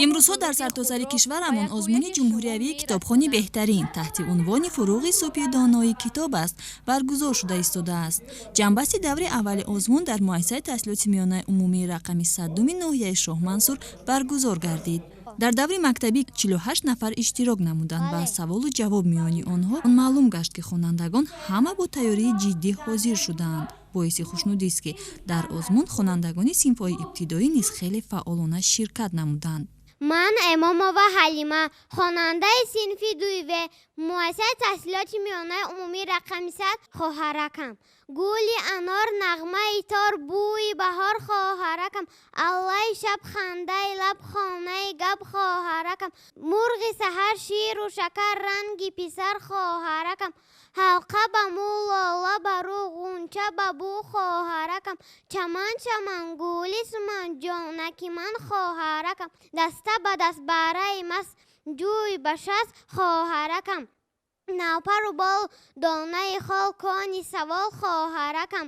Имрӯзҳо дар сартосари кишварамон озмуни ҷумҳуриявии китобхони беҳтарин таҳти унвони «Фурӯғи субҳи доноӣ китоб аст» баргузор шуда истодааст. Ҷамъбасти даври аввали озмун дар муассисаи таҳсилоти миёнаи умумии рақами 100-уми ноҳияи Шоҳмансур баргузор гардид. Дар даври мактабӣ 48 нафар иштирок намуданд ва аз саволу ҷавоб миёни онҳо маълум гашт, ки хонандагон ҳама бо тайёрии ҷиддӣ ҳозир шудаанд. Боиси хушнудист, ки дар озмун хонандагони синфҳои ибтидоӣ низ хеле фаъолона ширкат намуданд. Ман Эмомова Ҳалима, хонандаи синфи 2В муассисаи таҳсилоти миёнаи умумии рақами 100, хоҳаракам. Гули анор, нағмаи тор, бӯи баҳор, хоҳаракам. Аллаи шаб, хандаи лаб, хонаи гап, хоҳаракам. Мурғи саҳар, ширу шакар, ранги писар, хоҳаракам. Ҳалқа ба мӯ, лола ба рӯ, ғунча ба бӯ, хоҳаракам. Чаман, чаман, гули суман, ҷонаки ман, хоҳаракам. Даста ба даст, бараи маст, ҷӯй ба шаст, хоҳаракам. Навпару бол, донаи хол, кони савол, хоҳаракам.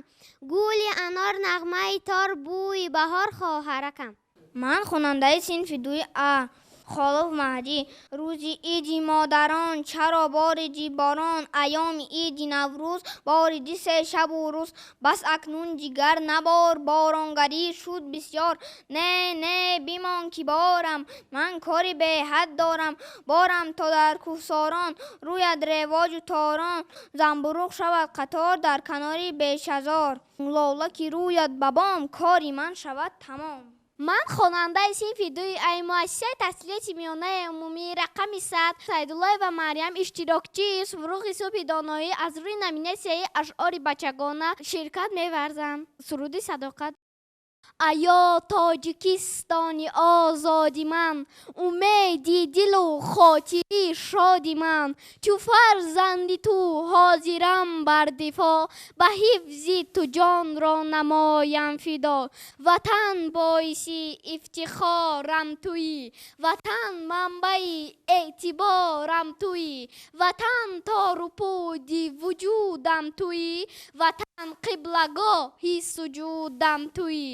Гули анор, нағмаи тор, бӯи баҳор, хоҳаракам. Ман хонандаи синфи 2А Холов Маҳдӣ. Рӯзи иди модарон чаро бориди борон? Айёми иди Наврӯз бориди се шабу рӯз. Бас, акнун дигар набор, боронгарӣ шуд бисёр. Не, не, бимон, ки борам, ман кори беҳад дорам. Борам, то дар кӯҳсорон рӯяд ревоҷу торон, замбуруғ шавад қатор дар канори бешазор. Лола ки рӯяд ба бом, кори ман шавад тамом. Ман хонандаи синфи 2А муассисаи таҳсилоти миёнаи умумии рақами 100 Саидуллоева Марьям, иштирокчии «Фурӯғи субҳи доноӣ» аз рӯи номинатсияи ашъори бачагона ширкат меварзам. Суруди садоқат. Аё Тоҷикистони озоди ман, умеди дилу хотири шоди ман, чу фарзанди ту ҳозирам бар дифоъ, ба ҳифзи ту ҷонро намоям фидо. Ватан, боиси ифтихорам туӣ, Ватан, манбаи эътиборам туӣ, Ватан, тору пуди вуҷудам туӣ, Ватан, қиблагоҳи суҷудам туӣ.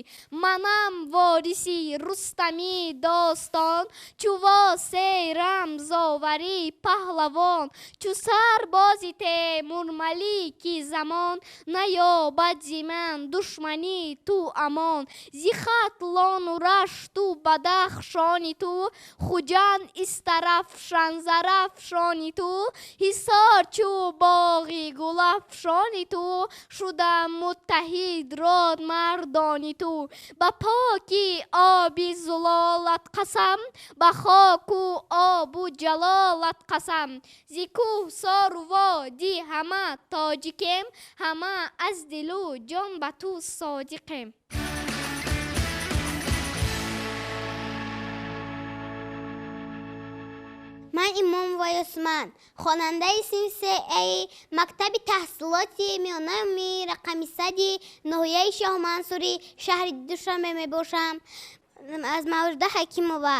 Манам вориси Рустами достон, чу Восеъ рамзовари паҳлавон, чу сарбози Темурмалики замон. Наёбад зи ман душмани ту амон. Зи Хатлону Рашту Бадахшони ту, Хуҷанд, Истарафшан, Зарафшони ту, Ҳисор чу боғи гулафшони ту, шудам муттаҳид род мардони ту. Ба поки оби зулолат қасам, ба хоку обу ҷалолат қасам. Зи кӯҳсору водӣ ҳама тоҷикем, ҳама аз дилу ҷон ба ту содиқем. Ман Имомова Ёсман, хонандаи синфи 3А мактаби таҳсилоти миёнаи умумии рақами 100-и ноҳияи Шоҳмансури шаҳри Душанбе мебошам. Аз Мавлуда Ҳакимова.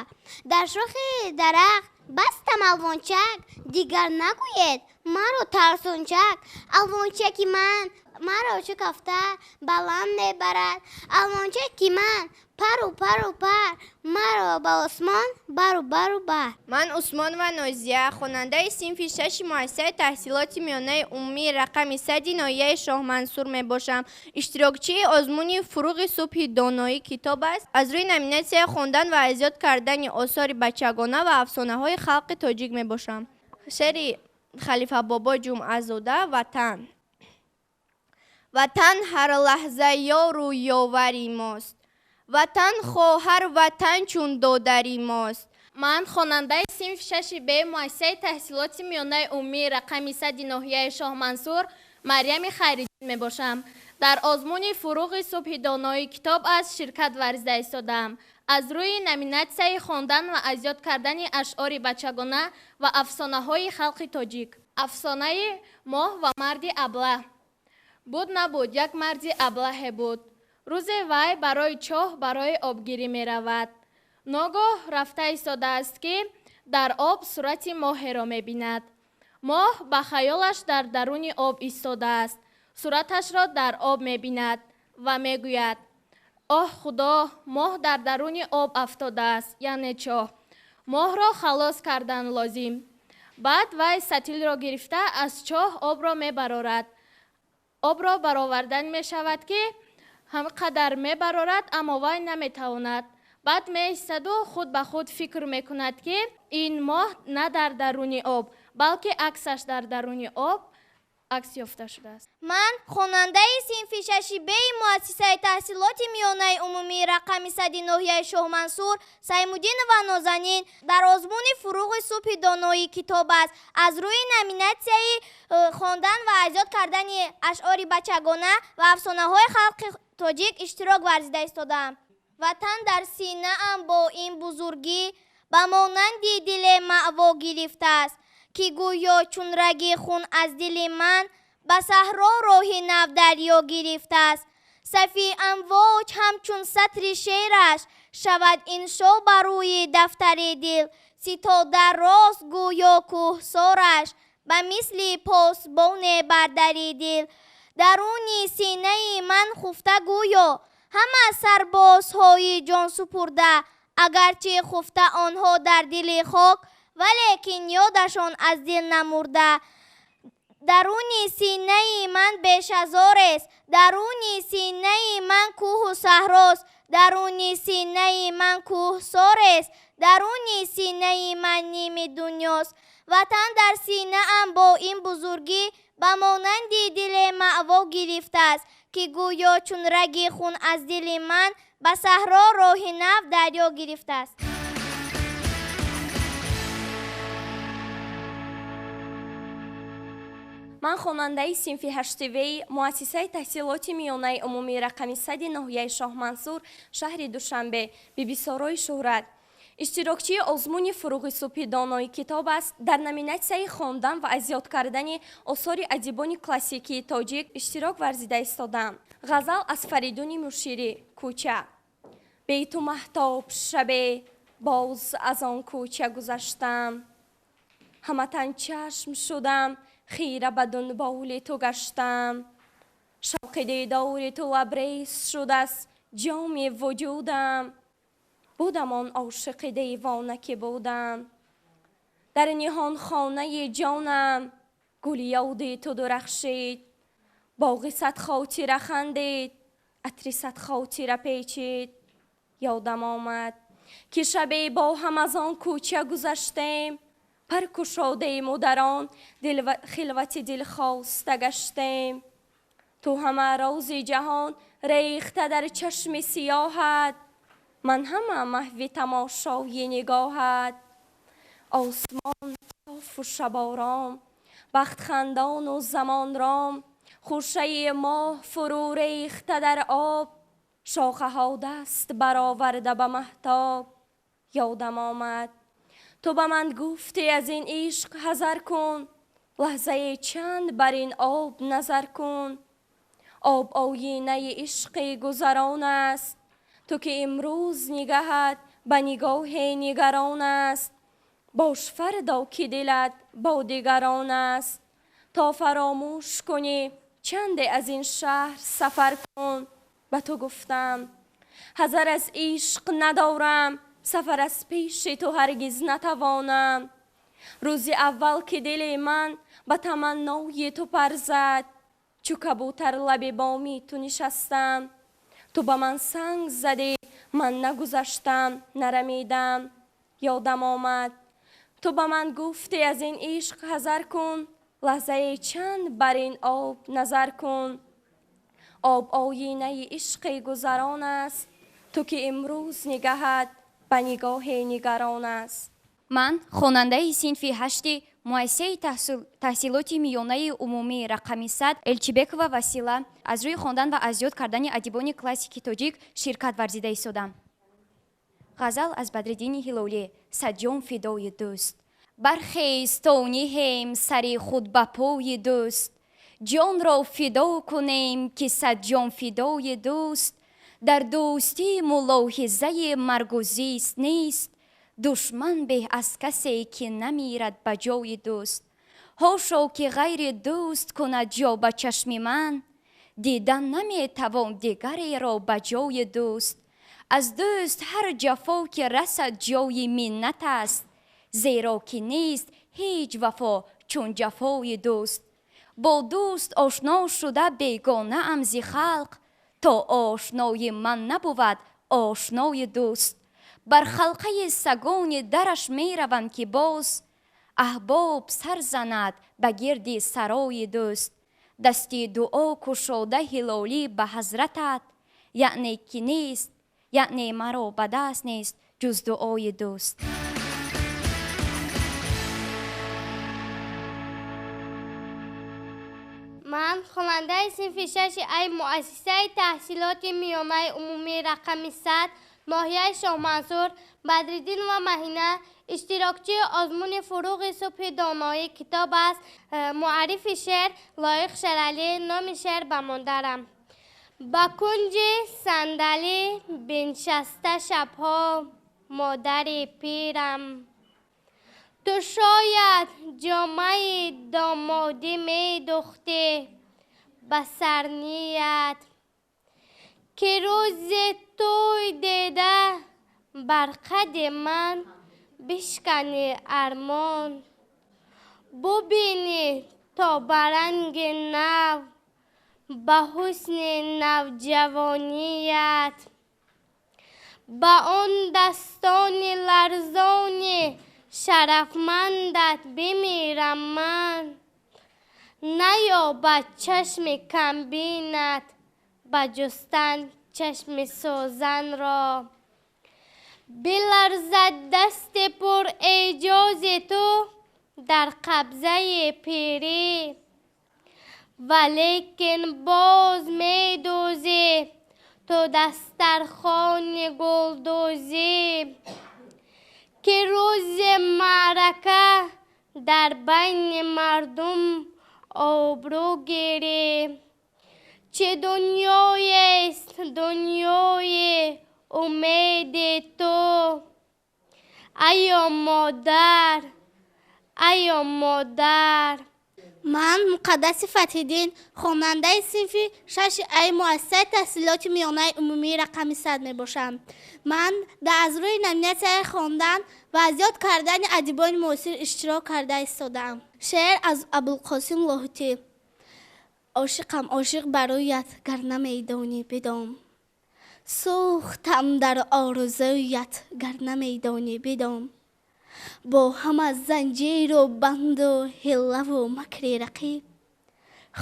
Дар шохи дарахт бастам алвончак, дигар нагӯед маро тарсончак. Алвончаки ман маро чу кафта баланд мебарад, алвончаки ман пару пару пар, маро ба осмон бару бару бар. Ман Усмонова Нозия, хонандаи синфи 6-и муассисаи таҳсилоти миёнаи умумии рақами 100-и ноҳияи Шоҳмансур мебошам. Иштирокчии озмуни «Фурӯғи субҳи доноӣ китоб аст» аз рӯи номинатсияи хондан ва аз ёд кардани осори бачагона ва афсонаҳои халқи тоҷик мебошам. Шеъри Халифа Бобо Ҷумъазода. Ватан. Ватан ҳар лаҳза ёру ёвари мост, Ватан хоҳар, Ватан чун додари мост. Ман хонандаи синфи 6Б муассисаи таҳсилоти миёнаи умумии рақами 100-и ноҳияи Шоҳмансур Марьями Хайриддин мебошам. Дар озмуни «Фурӯғи субҳи доноӣ китоб аст» ширкат варзида истодаам аз рӯи номинатсияи хондан ва аз ёд кардани ашъори бачагона ва афсонаҳои халқи тоҷик. Афсонаи моҳ ва марди аблаҳ. Буд, набуд, як марди аблаҳе буд. Рӯзе вай барои чоҳ барои обгирӣ меравад. Ногоҳ рафта истодааст, ки дар об сурати моҳеро мебинад. Моҳ ба хаёлаш дар даруни об истодааст, сураташро дар об мебинад ва мегӯяд: Оҳ Худо, моҳ дар даруни об афтодааст, яъне чоҳ. Моҳро халос кардан лозим. Баъд вай сатилро гирифта аз чоҳ обро мебарорад. Обро баровардан мешавад, ки ҳам қадар мебарорад, аммо вай наметавонад. Баъд меистаду худ ба худ фикр мекунад, ки ин моҳ на дар даруни об, балки аксаш дар даруни об акс ёфта шудааст. Ман хонандаи синфи шаши беи муассисаи таҳсилоти миёнаи умумии рақами сади ноҳияи Шоҳмансур Саймуддинова Нозанин дар озмуни «Фуруғи субҳи доноии китоб аст» аз рӯи номинатсияи хондан ва аз ёд кардани ашъори бачагона ва афсонаҳои халқи тоҷик иштирок варзида истодаам. Ватан дар синаам бо ин бузургӣ ба монанди диле маъво гирифтааст, ки гӯё чун раги хун аз дили ман ба саҳро роҳи нав дарё гирифтааст. Сафи амвоҷ ҳамчун сатри шеъраш шавад иншо ба рӯи дафтари дил, ситода рост гӯё кӯҳсораш ба мисли посбоне бар дари дил. Даруни синаи ман хуфта гӯё ҳама сарбозҳои ҷонсупурда, агарчи хуфта онҳо дар дили хок, валекин ёдашон аз дил намурда. Даруни синаи ман бешазорест, даруни синаи ман кӯҳу саҳрост, даруни синаи ман кӯҳсорест, даруни синаи ман ними дунёст. Ватан дар синаам бо ин бузургӣ ба монанди диле маъво гирифтааст, ки гӯё чун раги хун аз дили ман ба саҳро роҳи нав дарё гирифтааст. Ман хонандаи синфи ҳаштивеи муассисаи таҳсилоти миёнаи умумии рақами сади ноҳияи Шоҳмансур, шаҳри Душанбе, Бибисорои Шӯҳрат. Иштирокчии озмуни «Фуруғи субҳи донои китоб аст» дар номинатсияи хондан ва аз ёд кардани осори адибони классикии тоҷик иштирок варзида истодаам. Ғазал аз Фаридуни Муширӣ, «Кӯча». Бейту маҳтоб шабе боз аз он кӯча гузаштам, ҳаматан чашм шудам, хира ба дунболи ту гаштам. Шавқи дидори ту лабрез шудааст ҷоми вуҷудам, будам он ошиқи девона ки будам. Дар ниҳонхонаи ҷонам гули ёди ту дурахшид, боғи сад хотира хандид, атри сад хотира печид. Ёдам омад, ки шабе бо ҳам аз он кӯча гузаштем, пар кушодему дар он хилвати дилхоста гаштем. Ту ҳама рози ҷаҳон рехта дар чашми сиёҳат, ман ҳама маҳви тамошои нигоҳат. Осмон софу шабором, бахтхандону замонром, хушаи моҳ фурӯ рехта дар об, шохаҳо даст бароварда ба маҳтоб. Ёдам омад, ту ба ман гуфтӣ аз ин ишқ ҳазар кун, лаҳзае чанд бар ин об назар кун. Об оинаи ишқи гузарон аст, ту ки имрӯз нигаҳат ба нигоҳе нигарон аст. Бош фардо ки дилат бо дигарон аст, то фаромӯш кунӣ чанде аз ин шаҳр сафар кун. Ба ту гуфтам ҳазар аз ишқ надорам, сафар аз пеши ту ҳаргиз натавонам. Рӯзи аввал ки дили ман ба таманнои ту пар зад, чу кабутар лаби боми ту нишастам. Ту ба ман санг задӣ, ман нагузаштам, нарамидам. Ёдам омад, ту ба ман гуфтӣ аз ин ишқ ҳазар кун, лаҳзае чанд бар ин об назар кун. Об оинаи ишқи гузарон аст, ту ки имрӯз нигаҳат ба нигоҳе нигарон аст. Ман хонандаи синфи ҳашти муассисаи таҳсилоти миёнаи умумии рақами сад Элчибекова Васила аз рӯи хондан ва аз ёд кардани адибони классики тоҷик ширкат варзида истодам. Ғазал аз Бадриддини Ҳилолӣ, «Садҷон фидои дӯст». Бархез то ниҳем сари худ ба пои дӯст, ҷонро фидо кунем ки садҷон фидои дӯст. Дар дӯстӣ мулоҳизаи маргу зист нест, душман беҳ аз касе ки намирад ба ҷои дӯст. Ҳошо ки ғайри дӯст кунад ҷо ба чашми ман, Дидан наметавон дигареро ба ҷои дӯст. Аз дӯст ҳар ҷафо ки расад ҷои миннат аст, зеро ки нест ҳеҷ вафо чун ҷафои дӯст. Бо дӯст ошно шуда бегонаам зи халқ, то ошнои ман набувад ошнои дӯст. Бар халқаи сагони дараш меравам ки боз аҳбоб сар занад ба гирди сарои дӯст. Дасти дуо кушода ҳилолӣ ба ҳазратат, яъне ки нест, яъне маро ба даст нест ҷуз дуои дӯст. Ман хонандаи синфи шаши ай муассисаи таҳсилоти миёнаи умумии рақами 100 ноҳияи Шоҳмансур Бадриддин ва Маҳина, иштирокчии озмуни фуруғи субҳи доноӣ китоб аст. Муаррифи шеър Лоиқ Шералӣ, номи шеър ба модарам. Ба кунҷи сандалӣ биншаста шабҳо модари пирам, ту шояд ҷомаи домодӣ медухтӣ ба сарният, ки рӯзи тӯй дида бар қади ман бишкани армон. Бубинӣ то ба ранги нав, ба ҳусни навҷавоният, ба он дастони ларзони шарафмандат бимирам ман. Наёбад чашми камбинат ба ҷустан чашми сӯзанро. Биларзад дасти пур эъҷози ту дар қабзаи пирӣ, валекин боз медӯзӣ ту дастархони гулдӯзӣ, ки рӯзи маърака дар байни мардум обрӯ гирӣ. Чӣ дунёест дунёи умеди ту, айё модар, айё модар. Ман Муқаддаси Фатҳиддин, хонандаи синфи шаши ай муассисаи таҳсилоти миёнаи умумии рақами 100 мебошам. Ман дар аз рӯи номинатсияи хондан ва аз ёд кардани адибони муосир иштирок карда истодаам. Шеър аз Абулқосим Лоҳутӣ. Ошиқам ошиқ бароят, гар намедонӣ бидон. Сӯхтам дар орзуят, гар намедонӣ бидон. Бо ҳама занҷиру банду ҳиллаву макри рақиб,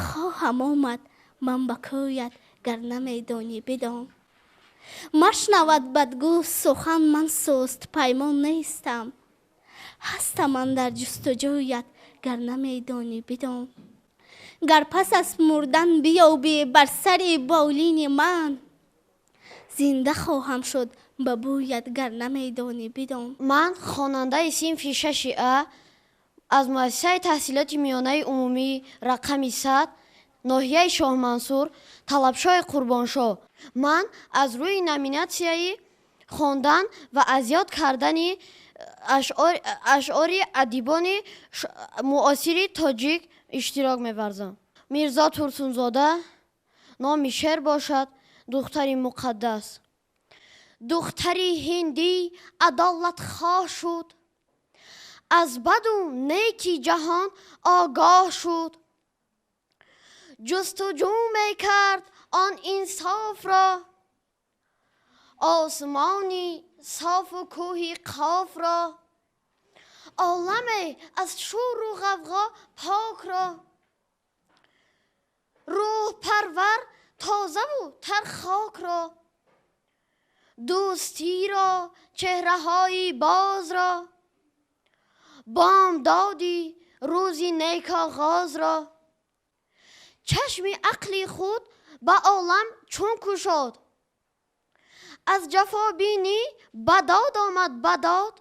хоҳам омад ман ба кӯят, гар намедонӣ бидон. Машнавад бадгӯ сухан, ман сустпаймон нестам, ҳастам андар ҷустуҷӯят, гар намедонӣ бидон. Гар пас аз мурдан биёбӣ бар сари болини ман, зинда хоҳам шуд ба бӯят, гар намедонӣ бидон. Ман хонандаи синфи шаши а аз муассисаи таҳсилоти миёнаи умумии рақами 100 ноҳияи Шоҳмансур Талабшоҳи Қурбоншоҳ. Ман аз рӯи номинатсияи хондан ва аз ёд кардани ашъори адибони муосири тоҷик иштирок меварзам. Мирзо Турсунзода, номи шеър бошад духтари муқаддас. Духтари ҳиндӣ адолатхоҳ шуд, аз баду неки ҷаҳон огоҳ шуд. Ҷустуҷӯ мекард он инсофро, осмони софу кӯҳи Қофро, оламе аз шӯру ғавғо покро. Рӯҳпарвар тозаву тар хокро, дӯстиро, чеҳраҳои бозро, бомдоди рӯзи некоғозро. Чашми ақли худ ба олам чун кушод, аз ҷафобинӣ ба дод омад ба дод.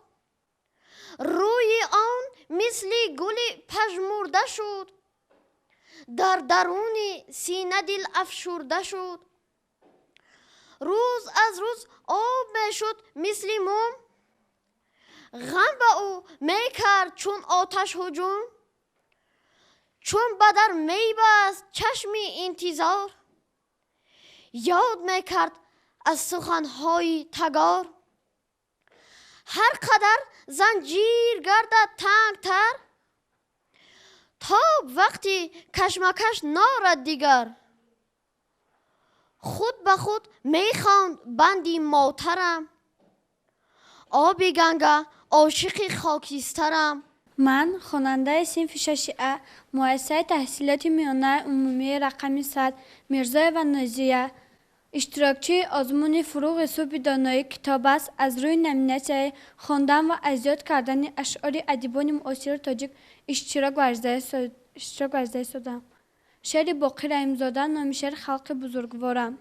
Рӯи он мисли гули пажмурда шуд, дар даруни сина дил афшурда шуд. Рӯз аз рӯз об мешуд мисли мум, ғам ба ӯ мекард чун оташ ҳуҷум. Чун ба дар мебаст чашми интизор, Ёд мекард аз суханҳои тагор. Ҳар қадар занҷир гардад тангтар, тоб вақти кашмакаш норад дигар. Худ ба худ мехонд банди мотарам, оби Ганга ошиқи хокистарам. Ман хонандаи синфи шаши А муассисаи таҳсилоти миёнаи умумии рақами 100 Мирзоева Нозия, иштирокчии озмуни «Фуруғи субҳи доноӣ китоб аст» аз рӯи номинатсияи хондан ва аз ёд кардани ашъори адибони муосири тоҷик иштирок варзида истодам. Шеъри Боқир Раҳимзода номи шеър «Халқи бузургворам».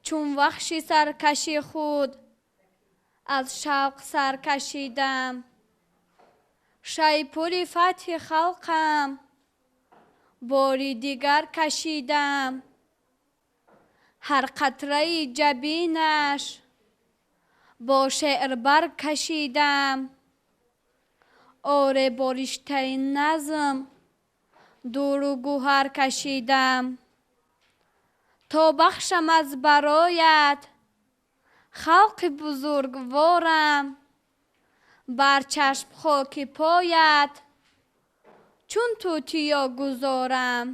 Чун вахши саркаши худ аз шавқ сар кашидам, шайпури фатҳи халқам бори дигар кашидам. Ҳар қатраи ҷабинаш бо шеър баркашидам. Оре, бо риштаи назм дуру гӯҳар кашидам. То бахшам аз бароят халқи бузургворам, бар чашм хоки поят чун тӯтиё гузорам.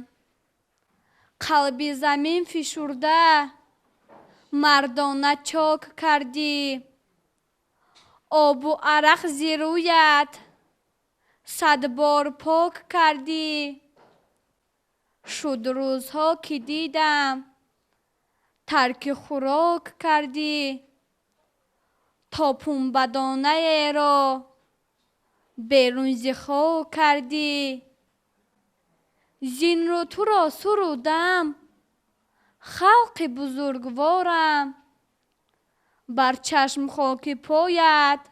Қалби замин фишурда мардона чок кардӣ, обу арақ зи рӯят сад бор пок кардӣ. Шуд рӯзҳо ки дидам тарки хӯрок кардӣ, то пунбадонаеро берун зи хок кардӣ. Зинрӯ туро сурудам халқи бузургворам, бар чашм хоки поят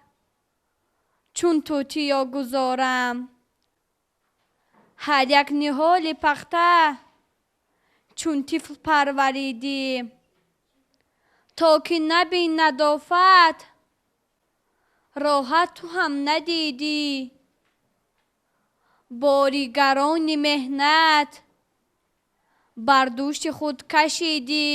чун тӯтиё гузорам. Ҳар як ниҳоли пахта чун тифл парваридӣ, то ки набинад офат роҳат ту ҳам надидӣ. Бори гарони меҳнат бар дӯши худ кашидӣ.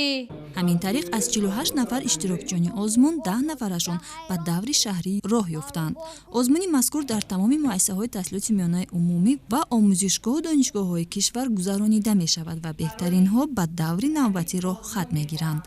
Ҳамин тариқ, аз 48 нафар иштирокчиёни озмун 10 нафарашон ба даври шаҳрӣ роҳ ёфтанд. Озмуни мазкур дар тамоми муассисаҳои таҳсилоти миёнаи умумӣ ва омӯзишгоҳу донишгоҳҳои кишвар гузаронида мешавад ва беҳтаринҳо ба даври навбатӣ роҳ хат мегиранд.